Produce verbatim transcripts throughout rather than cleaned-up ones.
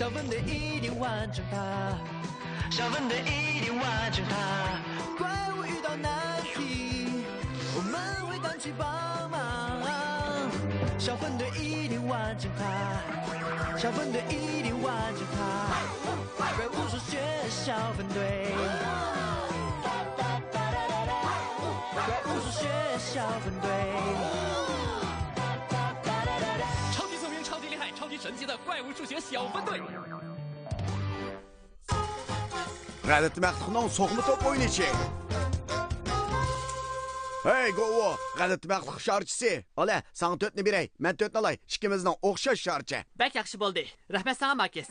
小分队一定完成它，小分队一定完成它。怪物遇到难题，我们会团结帮忙。小分队一定完成它，小分队一定完成它。怪物数学小分队，怪物数学小分队。超级聪明，超级厉害，超级神奇的怪物数学小分队。 غەلىتە مەخلۇقنىڭ سوقما توپ ئوينىشى. ھەي، گوۋۇ، غەلىتە مەخلۇق ئىشارىچىسى. ئالە، ساڭا تۆتنى بېرەي، مەن تۆتنى ئالاي. ئىككىمىزنىڭ ئوخشاش ئىشارىچە. بەك ياخشى بولدى. رەھمەت ساڭا، ماركىس.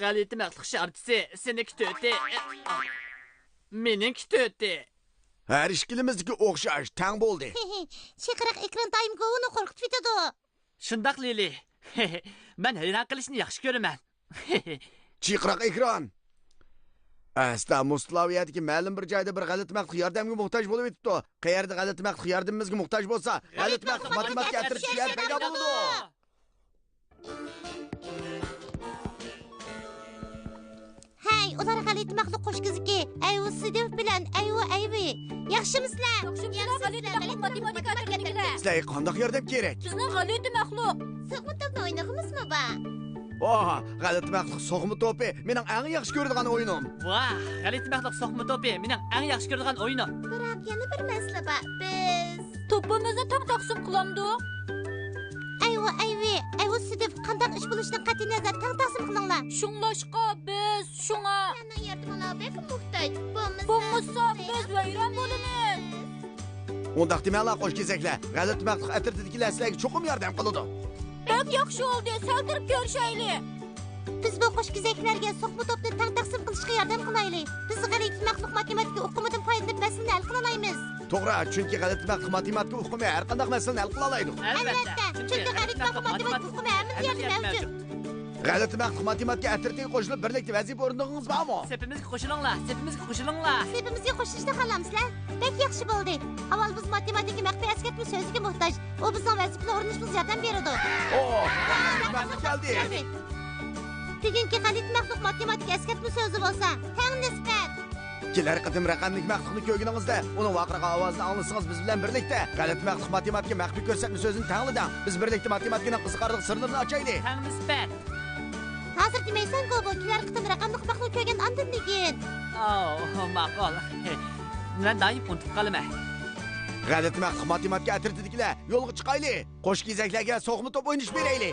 غەلىتە مەخلۇق ئىشارىچىسى، سېنىڭكى تۆتى. مېنىڭكى تۆتى. ھەر ئىككىلىمىزدىكى ئوخشاش، تەڭ بولدى. چىقىرىق ئېكران دائىم گوۋۇنى قورقۇتۇۋېتىدۇ. شۇنداق، لىلى. مەن ھەيران قېلىشنى ياخشى كۆرىمەن. چىقىراق ئېكران. ئەستا مۇستلاۋىيەدىكى مەلۇم بىر جايدا بىر غەلىتە مەخلۇق ياردەمگە موھتاج بولۇۋېتىپتۇ. قەيەردە غەلىتە مەخلۇق ياردىمىمىزگە موھتاج بولسا، غەلىتە مەخلۇق ماتېماتىكا ئەترىتى شۇ يەردە پەيدا بولىدۇ. ھەي، ئۇلار غەلىتە مەخلۇق قوش كېزىكى ئەيۋۇ سىدىف بىلەن ئەيۋۇ ئەيۋى. ياخشىمۇسىلەر؟ ياخشىمۇسىلەر، غەلىتە مەخلۇق ماتېماتىكا ئەترىتىدىكىلەر؟ سىلەرگە قانداق ياردەم كېرەك؟ بىزنىڭ غەلىتە مەخلۇق سوقما توپنى ئوينىغۇمىزمۇ بار؟ ۋاھ، غەلىتە مەخلۇق سوقما توپى مېنىڭ ئەڭ ياخشى كۆرىدىغان ئويۇنۇم. ۋاھ، غەلىتە مەخلۇق سوقما توپى مېنىڭ ئەڭ ياخشى كۆرىدىغان ئويۇنۇم. بىراق يەنە بىر مەسىلە بار. بىز توپىمىزنى تەڭ تەقسىم قىلامدۇ؟ ئەيۋۇ، ئەيۋى، ئەيۋۇ سىدىف، قانداق ئىش بولۇشىدىن قەتئىينەزەر، تەڭ تەقسىم قىلىڭلار. شۇڭلاشقا بىز شۇڭا سىلەرنىڭ ياردىمىڭلارغا بەك موھتاج. بولمىسا بولمىسا بىز ۋەيران بولىمىز. ئۇنداق دېمەڭلار، قوش كېزەكلەر. غەلىتە مەخلۇق ئەترىتىدىكىلەر سىلەرگە چوقۇم ياردەم قىلىدۇ. بەك ياخشى بولدى، سەل تۇرۇپ كۆرۈشەيلى. بىز بۇ قوش كېزەكلەرگە سوقما توپنى تەڭ تەقسىم قىلىشقا ياردەم قىلايلى. بىز غەلىتە مەخلۇق ماتېماتىكا ئۇقۇمىدىن پايدىلىنىپ مەسىلىنى ھەل قىلالايمىز. توغرا، چۈنكى غەلىتە مەخلۇق ماتېماتىكا ئۇقۇمى ھەر قانداق مەسىلىنى ھەل قىلالايدۇ. ئەلۋەتتە، چۈنكى غەلىتە مەخلۇق ماتېماتىكا ئۇقۇمى ھەممە يەردە مەۋجۇت. غەلىتە مەخلۇق ماتېماتىكا ئەترىتىگە قوشۇلۇپ بىرلىكتە ۋەزىپە ئورۇندىغىنىڭىز بارمۇ؟ سېپىمىزگە قوشۇلۇڭلار، سېپىمىزگە قوشۇلۇڭلار. سېپىمىزگە قوشۇلۇشنى خالامسىلەر؟ بەك ياخشى بولدى. ئاۋۋال بىز ماتېماتىكا مەخپىي ئەسكەرتمە سۆزىگە موھتاج. ئۇ بىزنىڭ ۋەزىپىنى ئورۇندىشىمىزغا ياردەم بېرىدۇ. ئوھ، مەخلۇق كەلدى. بۈگۈنكى غەلىتە مەخلۇق ماتېماتىكا ئەسكەرتمە سۆزى بولسا، تەڭ نىسبەت. كېلەر قېتىم رەقەملىك مەخلۇقنى كۆرگىنىڭىزدە، ئۇنىڭ ۋارقىرىغان ئاۋازىنى ئاڭلىسىڭىز، بىز بىلەن بىرلىكتە غەلىتە مەخلۇق ماتېماتىكا مەخپىي كۆرسەتمە سۆزىنى تەڭلىدىڭ. بىز بىرلىكتە ماتېماتىكىنىڭ قىزىقارلىق سىرلىرىنى ئاچايلى. تەڭ نىسبەت. ھازىر دېمەيسەنغۇ، بۇ كېلەر قېتىم رەقەملىك مەخلۇق كۆرگەن ئاندىن دېگىن. ئاۋۇ، ماقۇل. مەن دائىم ئۇنتۇپ قالىمەن. غەلىتە مەخلۇق ماتېماتىكا ئەترىتىدىكىلەر، يولغا چىقايلى. قوش كېزەكلەرگە سوقما توپ ئوينىشىپ بېرەيلى.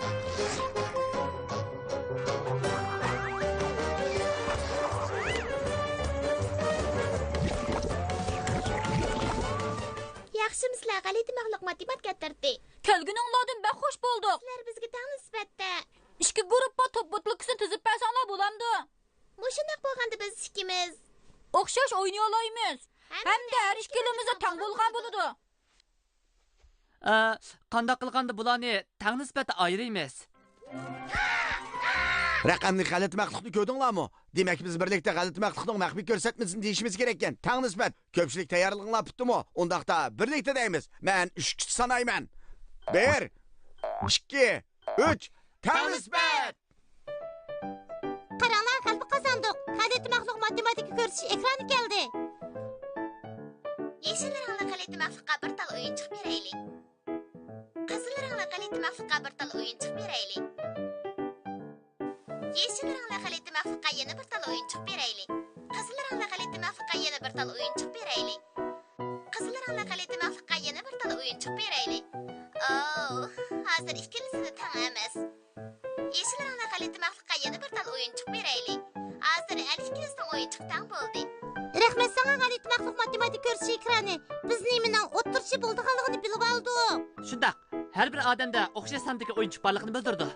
ياخشىمۇسىلەر، غەلىتە مەخلۇق ماتېماتىكا ئەترىتى؟ كەلگىنىڭلاردىن بەك خۇش بولدۇق. سىلەر بىزگە تەڭ نىسبەتتە. ئىككى گۇرۇپپا توپ بوتۇلكىسىنى تىزىپ بەرسەڭلار بولامدۇ؟ مۇشۇنداق بولغاندا بىز ئىككىمىز ئوخشاش ئوينىيالايمىز. ھەمدە ھەر ئىككىلىمىزدە تەڭ بولغان بولىدۇ. ئە، قانداق قىلغاندا بۇلارنى تەڭ نىسبەتتە ئايرىيمىز؟ رەقەملىك غەلىتە مەخلۇقنى كۆردۈڭلارمۇ؟ دېمەك، بىز بىرلىكتە غەلىتە مەخلۇقنىڭ مەخپىي كۆرسەتمىسىنى دېيىشىمىز كېرەككەن. تەڭ نىسبەت. كۆپچىلىك تەييارلىقىڭلار پۈتتىمۇ؟ ئۇنداقتا بىرلىكتە دەيمىز. مەن ئۈچكىچە سانايمەن. بىر، ئىككى، ئۈچ. تەڭ نىسبەت! قاراڭلار، غەلىبە قازاندۇق. غەلىتە مەخلۇق ماتېماتىكا كۆرسىتىش ئېكرانى كەلدى. يېشىل رەڭلىك غەلىتە مەخلۇققا بىر تال ئويۇنچۇق بېرەيلى. قىزىل رەڭلىك غەلىتە مەخلۇققا بىر تال ئويۇنچۇق بېرەيلى. يېشىل رەڭلىك غەلىتە مەخلۇققا يەنە بىر تال ئويۇنچۇق بېرەيلى. قىزىل رەڭلىك غەلىتە مەخلۇققا يەنە بىر تال ئويۇنچۇق بېرەيلى. قىزىل رەڭلىك غەلىتە مەخلۇققا يەنە بىر تال ئويۇنچۇق بېرەيلى. ئوو، ھازىر ئىككىلىسىدە تەڭ ئەمەس. يېشىل رەڭلىك غەلىتە مەخلۇققا يەنە بىر تال ئويۇنچۇق بېرەيلى. ھازىر ھەر ئىككىلىسىنىڭ ئويۇنچۇقى تەڭ بولدى. رەھمەت ساڭا، غەلىتە مەخلۇق ماتېماتىكا كۆرسىتىش ئېكرانى. بىز نېمىنىڭ ئوتتۇرىچە بولىدىغانلىقىنى بىلىۋالدۇق. شۇنداق. ھەر بىر ئادەمدە ئوخشاش ساندىكى ئويۇنچۇق بارلىقىنى بىلدۈرىدۇ.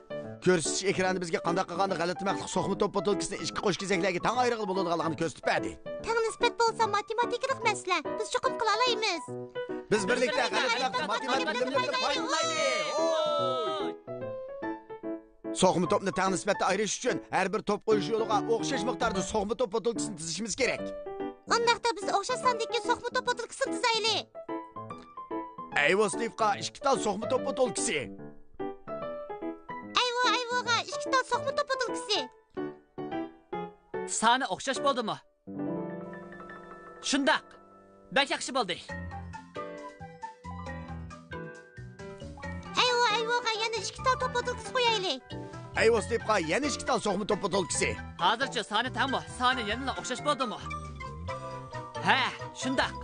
كۆرسىتىش ئېكرانى بىزگە قانداق قىلغاندا غەلىتە مەخلۇق سوقما توپ بوتۇلكىسىنى ئىككى قوش كېزەكلەرگە تەڭ ئايرىغىلى بولىدىغانلىقىنى كۆرسىتىپ بەردى. تەڭ نىسبەت بولسا ماتېماتىكىلىق مەسىلە. بىز چوقۇم قىلالايمىز. بىز بىرلىكتە غەلىتە مەخلۇق ماتېماتىكا بىلىملىرىدىن پايدىلىنايلى. ھوي! سوقما توپنى تەڭ نىسبەتتە ئايرىش ئۈچۈن ھەر بىر توپ قويۇش يولىغا ئوخشاش مىقداردا سوقما توپ بوتۇلكىسىنى تىزىشىمىز كېرەك. ئۇنداقتا بىز ئوخشاش ساندىكى سوقما توپ بوتۇلكىسىنى تىزايلى. ئەيۋو ستېفقا ئىككى تال سوقما توپ بوتۇلكىسى. ئەيۋو ئەيۋوغا ئىككى تال سوقما توپ بوتۇلكىسى. سانى ئوخشاش بولدىمۇ؟ شۇنداق. بەك ياخشى بولدى. ئەيۋو ئەيۋوغا يەنە ئىككى تال توپ بوتۇلكىسى قويايلى. ئەيۋو ستېفقا يەنە ئىككى تال سوقما توپ بوتۇلكىسى. ھازىرچە سانى تەڭمۇ؟ سانى يەنىلا ئوخشاش بولدىمۇ؟ ھە، شۇنداق.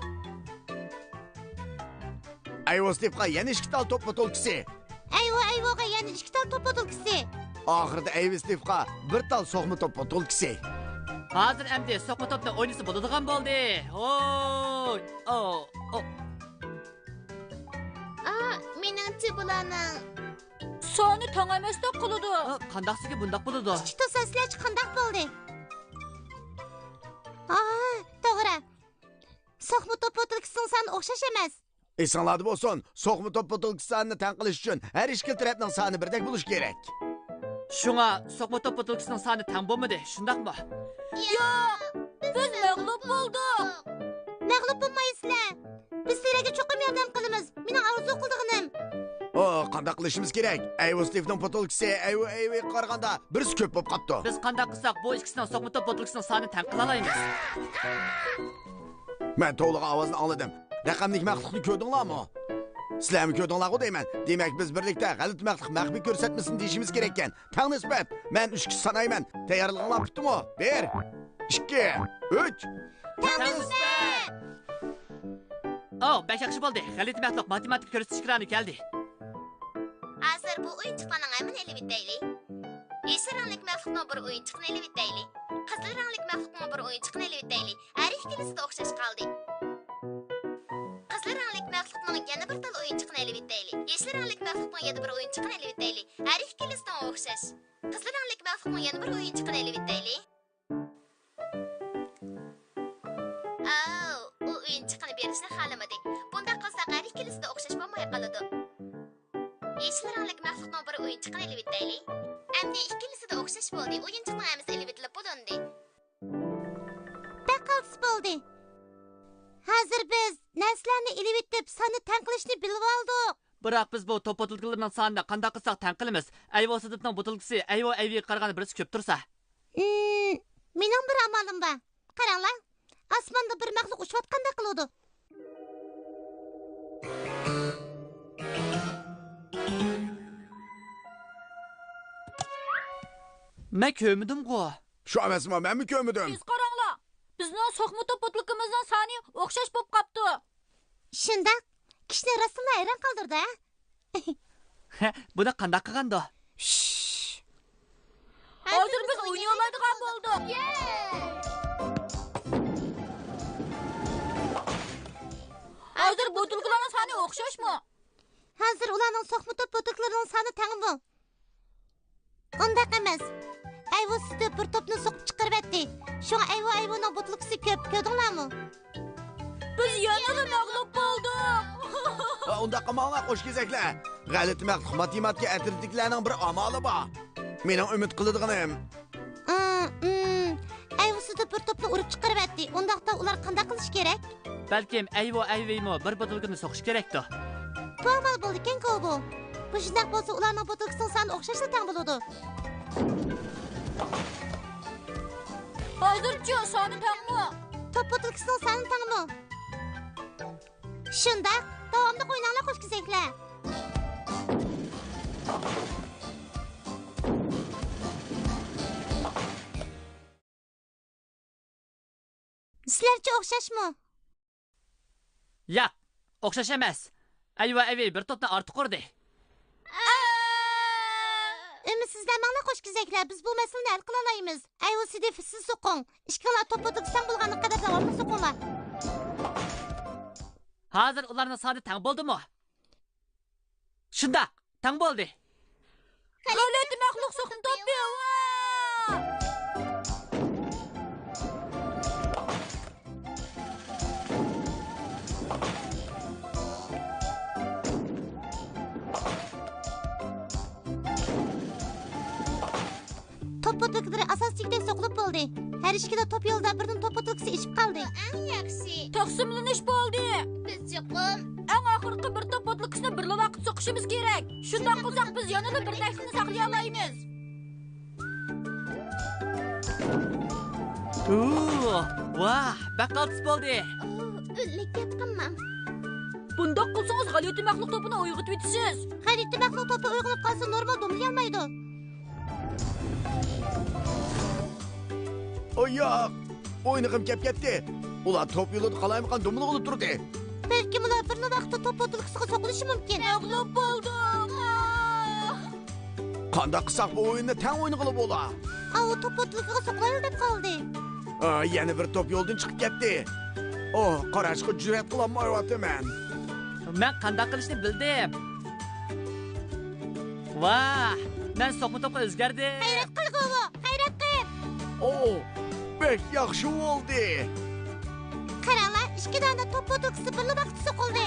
ئەيۋو ستېفقا يەنە ئىككى تال توپ بوتۇلكىسى. ئەيۋو ئەيۋوغا يەنە ئىككى تال توپ بوتۇلكىسى. ئاخىرىدا ئەيۋو ستېفقا بىر تال سوقما توپ بوتۇلكىسى. ھازىر ئەمدى سوقما توپنى ئوينىسا بولىدىغان بولدى. ھوي، ئو، ئو. ئا، مېنىڭچە بۇلارنىڭ سانى تەڭ ئەمەستەك قىلىدۇ. ئا، قانداقسىكى بۇنداق بولىدۇ؟ ئىككى توسا سىلەرچە قانداق بولدى؟ ئا، توغرا. سوقما توپ بوتۇلكىسىنىڭ سانى ئوخشاش ئەمەس. ئېسىڭلاردا بولسۇن، سوقما توپ بوتۇلكىسى سانىنى تەڭ قىلىش ئۈچۈن ھەر ئىككىلا تەرەپنىڭ سانى بىردەك بولۇشى كېرەك. شۇڭا سوقما توپ بوتۇلكىسىنىڭ سانى تەڭ بولمىدى، شۇنداقمۇ؟ ياق، بىز مەغلۇپ بولدۇق. مەغلۇپ بولمايسىلەر. بىز سىلەرگە چوقۇم ياردەم قىلىمىز. مېنىڭ ئارزۇ قىلىدىغىنىم. ئو، قانداق قىلىشىمىز كېرەك؟ ئەيۋو ستېفنىڭ بوتۇلكىسى ئەيۋو ئەيۋىگە قارىغاندا بىرسى كۆپ بولۇپ قاپتۇ. بىز قانداق قىلساق بۇ ئىككىسىنىڭ سوقما توپ بوتۇلكىسىنىڭ سانىنى تەڭ قىلالايمىز؟ مەن توۋلىغان ئاۋازنى ئاڭلىدىم. رەقەملىك مەخلۇقنى كۆردۈڭلارمۇ؟ سىلەرمۇ كۆردۈڭلارغۇ دەيمەن. دېمەك، بىز بىرلىكتە غەلىتە مەخلۇق مەخپىي كۆرسەتمىسۇن دېيىشىمىز كېرەككەن. تەڭ نىسبەت. مەن ئۈچكىچە سانايمەن. تەييارلىقىڭلار پۈتتىمۇ؟ بىر، ئىككى، ئۈچ. تەڭ نىسبەت! ئاۋۇ، بەك ياخشى بولدى. غەلىتە مەخلۇق ماتېماتىكا كۆرسىتىش ئېكرانىغا كەلدى. ھازىر بۇ ئويۇنچۇقلارنىڭ ھەممىنى ئېلىۋېتەيلى. يېشىل رەڭلىك مەخلۇقنىڭ بىر ئويۇنچۇقىنى ئېلىۋېتەيلى. قىزىل رەڭلىك مەخلۇقنىڭ بىر ئويۇنچۇقىنى ئېلىۋېتەيلى. ھەر ئىككىلىسىدە ئوخشاش قالدى. قىزىل رەڭلىك مەخلۇقنىڭ يەنە بىر تال ئويۇنچۇقىنى ئېلىۋېتەيلى. يېشىل رەڭلىك مەخلۇقنىڭ يەنە بىر ئويۇنچۇقىنى ئېلىۋېتەيلى. ھەر ئىككىلىسىدىن ئوخشاش. قىزىل رەڭلىك مەخلۇقنىڭ يەنە بىر ئويۇنچۇقىنى ئېلىۋېتەيلى. ئاۋۇ، ئۇ ئويۇنچۇقىنى بېرىشنى خالىمىدى. بۇنداق قىلساق ھەر ئىككىلىسىدە ئوخشاش بولماي قالىدۇ. يېشىل رەڭلىك مەخلۇقنىڭ بىر ئويۇنچۇقىنى ئېلىۋېتەيلى. ئەمدى ئىككىلىسىدە ئوخشاش بولدى. ئويۇنچۇقنىڭ ھەممىسى ئېلىۋېتىلىپ بولۇندى. بەك قالتىس بولدى. ھازىر بىز نەرسىلەرنى ئېلىۋېتىپ، ساننى تەڭ قىلىشنى بىلىۋالدۇق. بىراق بىز بۇ توپ بوتۇلكىلىرىنىڭ سانىنى قانداق قىلساق تەڭ قىلىمىز؟ ئەيۋو سىدىپنىڭ بوتۇلكىسى ئەيۋو ئەيۋىگە قارىغاندا بىرسى كۆپ تۇرسا. ئىم، مېنىڭ بىر ئامالىم بار. قاراڭلار، ئاسماندا بىر مەخلۇق ئۇچۇۋاتقاندەك قىلىدۇ. مەن كۆرمىدىمغۇ. شۇ ئەمەسمۇ، مەنمۇ كۆرمىدىم. تېز قاراڭلار، بىزنىڭ سوقما توپ بوتۇلكىمىزنىڭ سانى ئوخشاش بولۇپ قاپتۇ. شۇنداق، كىشىنى راستتىنلا ھەيران قالدۇرىدۇ، ھە؟ بۇنى قانداق قىلغاندۇ؟ شش. ھازىر بىز ئوينىيالايدىغان بولدۇق. ھازىر بوتۇلكىلارنىڭ سانى ئوخشاشمۇ؟ ھازىر ئۇلارنىڭ سوقما توپ بوتۇلكىلىرىنىڭ سانى تەڭمۇ؟ ئۇنداق ئەمەس. ئەيۋو سىدىپ بىر توپنى سوقۇپ چىقىرىۋەتتى. شۇڭا ئەيۋو ئەيۋونىڭ بوتۇلكىسى كۆپ، كۆردۈڭلارمۇ؟ بىز يەنىلا مەغلۇپ بولدۇق. ھە، ئۇنداق قىلماڭلار، قوشكېزەكلەر. غەلىتە مەخلۇق ماتېماتىكا ئەترىتىدىكىلەرنىڭ بىر ئامالى بار. مېنىڭ ئۈمىد قىلىدىغىنىم. ئا، ئىم، ئەيۋو سىدىپ بىر توپنى ئۇرۇپ چىقىرىۋەتتى. ئۇنداقتا ئۇلار قانداق قىلىشى كېرەك؟ بەلكىم ئەيۋو ئەيۋىمۇ بىر بوتۇلكىنى سوقۇشى كېرەكتۇ. بۇ ئامال بولىدىكەنكۇ بۇ. مۇشۇنداق بولسا ئۇلارنىڭ بوتۇلكىسىنىڭ سانى ئوخشاشلا تەڭ بولىدۇ. ھازىرچۇ سانى تەڭمۇ؟ توپ بوتۇلكىسىنىڭ سانى تەڭمۇ؟ شۇنداق، داۋاملىق ئويناڭلار قوشكېزەكلەر. سىلەرچە ئوخشاشمۇ؟ ياق، ئوخشاش ئەمەس. ئەيۋو ئەيۋى بىر توپنى ئارتۇق ئۇردى. ئۈمىدسىزلەنمەڭلار قوشكېزەكلەر، بىز بۇ مەسىلىنى ھەل قىلالايمىز. ئەيۋو سىدىپ سىز سوقۇڭ. ئىككىڭلار توپ بوتۇلكىسى تەڭ بولغانغا قەدەر داۋاملىق سوقۇڭلار. ھازىر ئۇلارنىڭ سانى تەڭ بولدىمۇ؟ شۇنداق، تەڭ بولدى. غەلىتە مەخلۇق سوقما توپى، ۋا! توپ بوتۇلكىلىرى ئاساسىي چېكىدەك سوقۇلۇپ بولدى. ھەر ئىككىلا توپ يولىدا بىردىن توپ بوتۇلكىسى ئېشىپ قالدى. ئەڭ ياخشى. تەقسىملىنىش بولدى. بىز چوقۇم ئەڭ ئاخىرقى بىر توپ پوتۇلكىسىنى بىرلا ۋاقىت سوقۇشىمىز كېرەك. شۇنداق قىلساق، بىز يەنىلا بىر نەرسىنى ساقلىيالايمىز. ئۇ، ۋاھ، بەك قالتىس بولدى. ئۇ، ئۆلۈك گەپ قىلماڭ. بۇنداق قىلسىڭىز، غەلىتە مەخلۇق توپىنى ئويغىتىۋېتىسىز. غەلىتە مەخلۇق توپى ئويغىنىپ قالسا، نورمال دومىلىيالمايدۇ. ئاي ياق! ئوينىغۇم كەپ كەتتى. ئۇلار توپ يولىدا قالايمىقان دومىلىغىلى تۇردى. بەلكىم ئۇلار بىرلا ۋاقىتتا توپ پوتۇلكىسىغا سوقۇلۇشى مۇمكىن. مەغلۇپ بولدۇق. قانداق قىلساق بۇ ئويۇننى تەڭ ئوينىغىلى بولا؟ ئاۋۇ توپ پوتۇلكىغا سوقۇلايلى دەپ قالدى. ئا، يەنە بىر توپ يولدىن چىقىپ كەتتى. ئوھ، قاراشقا جۈرئەت قىلالمايۋاتىمەن. مەن قانداق قىلىشنى بىلدىم. ۋاھ، مەن سوقما توپقا ئۆزگەردىم. غەيرەت قىلغۇ، غەيرەت قىل. ئوھ، بەك ياخشى بولدى. قاراڭلار، ئىككى دانە توپ پوتۇلكىسى بىرلا ۋاقىتتا سوقۇلدى.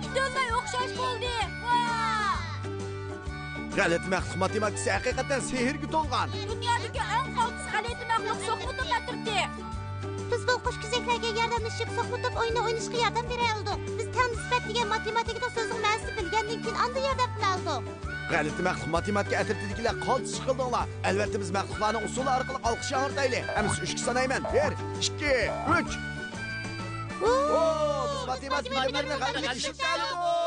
ئىدىللەي ئوخشاش بولدى. ۋاھ! غەلىتە مەخلۇق ماتېماتىكىسى ھەقىقەتەن سېھىرگە تولغان. دۇنيادىكى ئەڭ قالتىس غەلىتە مەخلۇق سوقما توپ ئەترىتى. بىز بۇ قۇشكۆزەكلەرگە ياردەملىشىپ، سوقما توپ ئويۇنى ئوينىشىغا ياردەم بېرەلىدۇق. بىز تەڭ نىسبەت دېگەن ماتېماتىكىدا سۆزنىڭ مەنىسىنى بىلگەندىن كېيىن ئاندىن ياردەم قىلالىدۇق. غەلىتە مەخلۇق ماتېماتىكا ئەترىتىدىكىلەر قالتىس چىقىلدىڭلار. ئەلۋەتتە، بىز مەخلۇقلارنىڭ ئۇسسۇلى ئارقىلىق ئالقىش ياڭرىتايلى. ئەمىسە ئۈچكە سانايمەن. بىر، ئىككى، ئۈچ. ئۇ، بىز ماتېماتىكىلارنى غەلىبىگە ئېرىشتۇق.